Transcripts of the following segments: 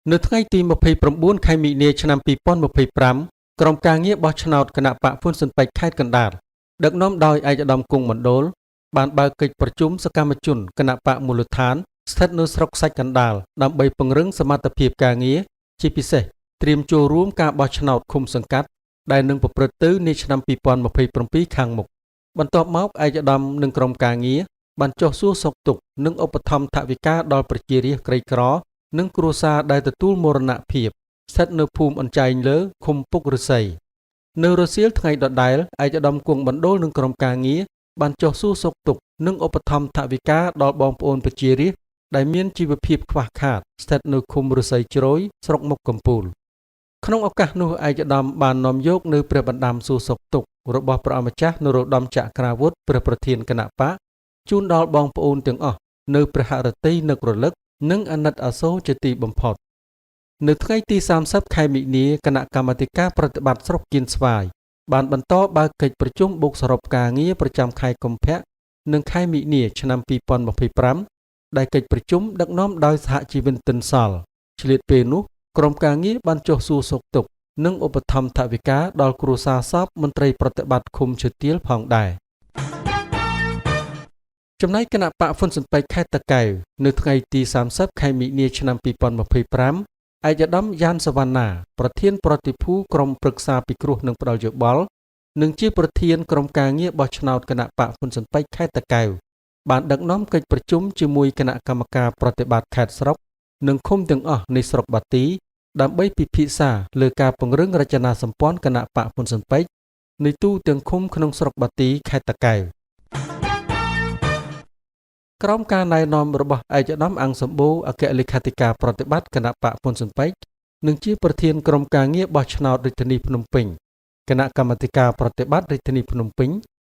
នៅថ្ងៃទី29ខែមីនាឆ្នាំ2025ក្រុមការងារបោះឆ្នោតគណបក្សហ៊្វុនស៊ិនប៉ិចខេត្តកណ្ដាលដឹកនាំដោយឯកឧត្តមគង់មណ្ឌលបានបើកកិច្ចប្រជុំសកម្មជនគណបក្សមូលដ្ឋានស្ថិតនៅស្រុកខ្សាច់កណ្ដាលដើម្បីពង្រឹងសមត្ថភាពការងារជាពិសេសត្រៀមចូលរួមការបោះឆ្នោតឃុំសង្កាត់ដែលនឹងប្រព្រឹត្តទៅនាឆ្នាំ2027ខាងមុខបន្ទាប់មកឯកឧត្តមនិងក្រុមការងារបានចុះសួរសុខទុក្ខនិងឧបត្ថម្ភថវិកាដល់ប្រជារាស្ត្រក្រីក្រ និងគ្រួសារដែលទទួលមរណភាពស្ថិតនៅភូមិអញ្ចែងលើឃុំពុកឫស្សីនៅរសៀលថ្ងៃដដែលឯកឧត្តមគង់បណ្ដូលនិងក្រុមការងារបានចុះសួរសុខទុក្ខនិងឧបត្ថម្ភថវិកាដល់បងប្អូនប្រជារាស្ត្រដែលមានជីវភាពខ្វះខាតស្ថិតនៅឃុំឫស្សីជ្រោយស្រុកមុខកំពូលក្នុងឱកាសនោះឯកឧត្តមបាននាំយកនៅព្រះបណ្ដាំសួរសុខទុក្ខរបស់ព្រះអម្ចាស់នរោត្តមចក្រាវុធព្រះប្រធានគណបក្សជូនដល់បងប្អូនទាំងអស់នៅព្រះហឫទ័យនឹករលឹក និងអាណិតអាសូរជាទីបំផុតនៅថ្ងៃទី30ខែមិនិនាគណៈកម្មាធិការប្រតិបត្តិស្រុកគៀនស្វាយបានបន្តបើកកិច្ចប្រជុំបូកសរុបការងារប្រចាំខែកុម្ភៈនិងខែមិនិនាឆ្នាំ2025ដែលកិច្ចប្រជុំដឹកនាំដោយសហជីវិនទិនសល់ឆ្លៀតពេលនោះក្រុមការងារបានចុះសួរសុខទុក្ខនិងឧបត្ថម្ភថវិកាដល់គ្រួសារសពមន្ត្រីប្រតិបត្តិឃុំឈើទាលផងដែរ ចំណែកគណបក្សហ៊្វុនស៊ិនប៉ិចខេត្តតាកែវនៅថ្ងៃទី30ខែមិនិនាឆ្នាំ2025ឯកឧត្តមយ៉ានសវណ្ណាប្រធានប្រតិភូក្រុមប្រឹក្សាពិគ្រោះនិងផ្ដល់យោបល់និងជាប្រធានក្រុមការងារបោះឆ្នោតគណបក្សហ៊្វុនស៊ិនប៉ិចខេត្តតាកែវបានដឹកនាំកិច្ចប្រជុំជាមួយគណៈកម្មការប្រតិបត្តិខេត្តស្រុកនិងឃុំទាំងអស់នៃស្រុកបាទីដើម្បីពិភាក្សាលើការពង្រឹងរចនាសម្ព័ន្ធគណបក្សហ៊្វុនស៊ិនប៉ិចនៃទូទាំងឃុំក្នុងស្រុកបាទីខេត្តតាកែវ ក្រោមការណែនាំរបស់ឯកឧត្តមអង្គសម្បូរអគ្គលេខាធិការប្រតិបត្តិគណបក្សហ៊្វុនស៊ិនប៉ិចនិងជាប្រធានក្រុមការងារបោះឆ្នោតរាជធានីភ្នំពេញគណៈកម្មាធិការប្រតិបត្តិរាជធានីភ្នំពេញ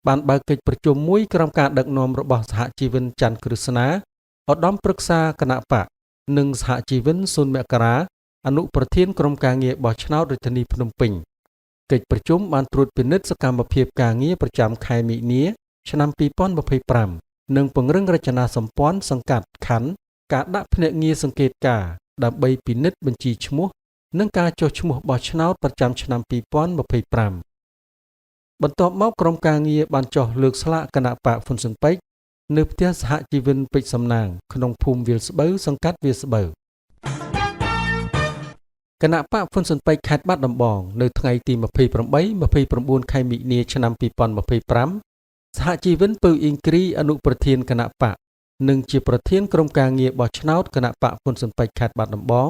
បានបើកកិច្ចប្រជុំមួយក្រោមការដឹកនាំរបស់សហជីវិនច័ន្ទគ្រឹស្នាឧត្តមប្រឹក្សាគណបក្សនិងសហជីវិនសុនមករាអនុប្រធានក្រុមការងារបោះឆ្នោតរាជធានីភ្នំពេញកិច្ចប្រជុំបានត្រួតពិនិត្យសកម្មភាពការងារប្រចាំខែមីនាឆ្នាំ2025និងពង្រឹងរចនាសម្ព័ន្ធសង្កាត់ខណ្ឌការដាក់ភ្នាក់ងារសង្កេតការណ៍ដើម្បីពិនិត្យបញ្ជីឈ្មោះនិងការចុះឈ្មោះបោះឆ្នោតប្រចាំឆ្នាំ2025បន្ទាប់មកក្រុមការងារបានចុះលើកស្លាកគណបក្សហ៊្វុនស៊ិនប៉ិចនៅផ្ទះសហជីវិនពេជ្រសំណាងក្នុងភូមិវាលស្បូវសង្កាត់វាលស្បូវគណបក្សហ៊្វុនស៊ិនប៉ិចខេត្តបាត់ដំបងនៅថ្ងៃទី28 29ខែមិនិនាឆ្នាំ2025សហជីវិនពៅអ៊ីងគ្រីអនុប្រធានគណបក្សនិងជាប្រធានក្រុមការងារបោះឆ្នោតគណបក្សហ៊្វុនស៊ិនប៉ិចខេត្តបាត់ដំបង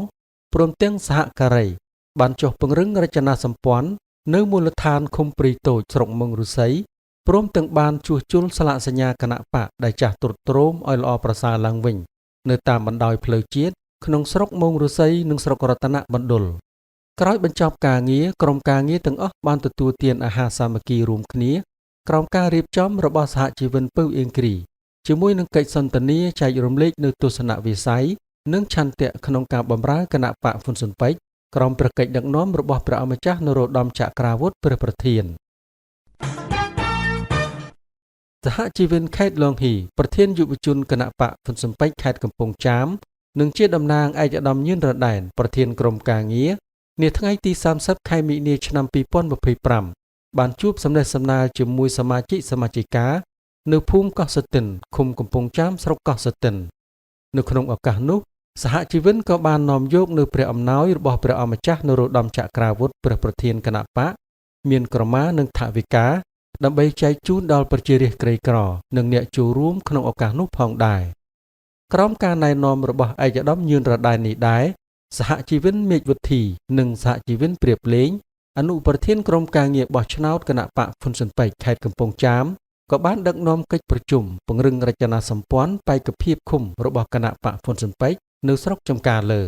ព្រមទាំងសហការីបានចុះពង្រឹងរចនាសម្ព័ន្ធនៅមូលដ្ឋានឃុំព្រៃតូចស្រុកមឹងឫស្សីព្រមទាំងបានជួសជុលស្លាកសញ្ញាគណបក្សដែលចាស់ទ្រុឌទ្រោមឲ្យល្អប្រសើរឡើងវិញនៅតាមបណ្ដោយផ្លូវជាតិក្នុងស្រុកមោងឫស្សីនិងស្រុករតនមណ្ឌលក្រោយបញ្ចប់ការងារក្រុមការងារទាំងអស់បានទទួលទានអាហារសាមគ្គីរួមគ្នាក្រោមការរៀបចំរបស់សហជីវិនពៅអៀងគ្រីជាមួយនឹងកិច្ចសន្ទនាចែករំលែកនៅទស្សនវិស័យនិងឆន្ទៈក្នុងការបម្រើគណបក្សហ៊្វុនស៊ិនប៉ិចក្រោមព្រះកិច្ចដឹកនាំរបស់ព្រះអម្ចាស់នរោត្តមចក្រាវុធព្រះប្រធានសហជីវិនខេត្តឡុងហ៊ីប្រធានយុវជនគណបក្សហ៊្វុនស៊ិនប៉ិចខេត្តកំពង់ចាមនិងជាតំណាងឯកឧត្តមញឿនរ៉ែនប្រធានក្រុមការងារនាថ្ងៃទី30ខែមិនិនាឆ្នាំ2025បានជួបសំណេះសំណាលជាមួយសមាជិកសមាជិកានៅភូមិកោះសតិនឃុំកំពង់ចាមស្រុកកោះសតិននៅក្នុងឱកាសនោះសហជីវិនក៏បាននាំយកនៅព្រះអំណោយរបស់ព្រះអម្ចាស់នរោត្តមចក្រាវុធព្រះប្រធានគណបក្សមានក្រមានិងថវិកាដើម្បីចែកជូនដល់ប្រជារាស្ត្រក្រីក្រនិងអ្នកចូលរួមក្នុងឱកាសនោះផងដែរក្រោមការណែនាំរបស់ឯកឧត្តមញឿនរ៉ែននេះដែរសហជីវិនមេឃវុធីនិងសហជីវិនព្រៀបលេងអនុប្រធានក្រុមការងារបោះឆ្នោតគណបក្សហ៊្វុនស៊ិនប៉ិចខេត្តកំពង់ចាមក៏បានដឹកនាំកិច្ចប្រជុំពង្រឹងរចនាសម្ព័ន្ធបេក្ខភាពឃុំរបស់គណបក្សហ៊្វុនស៊ិនប៉ិចនៅស្រុកចំការលើ។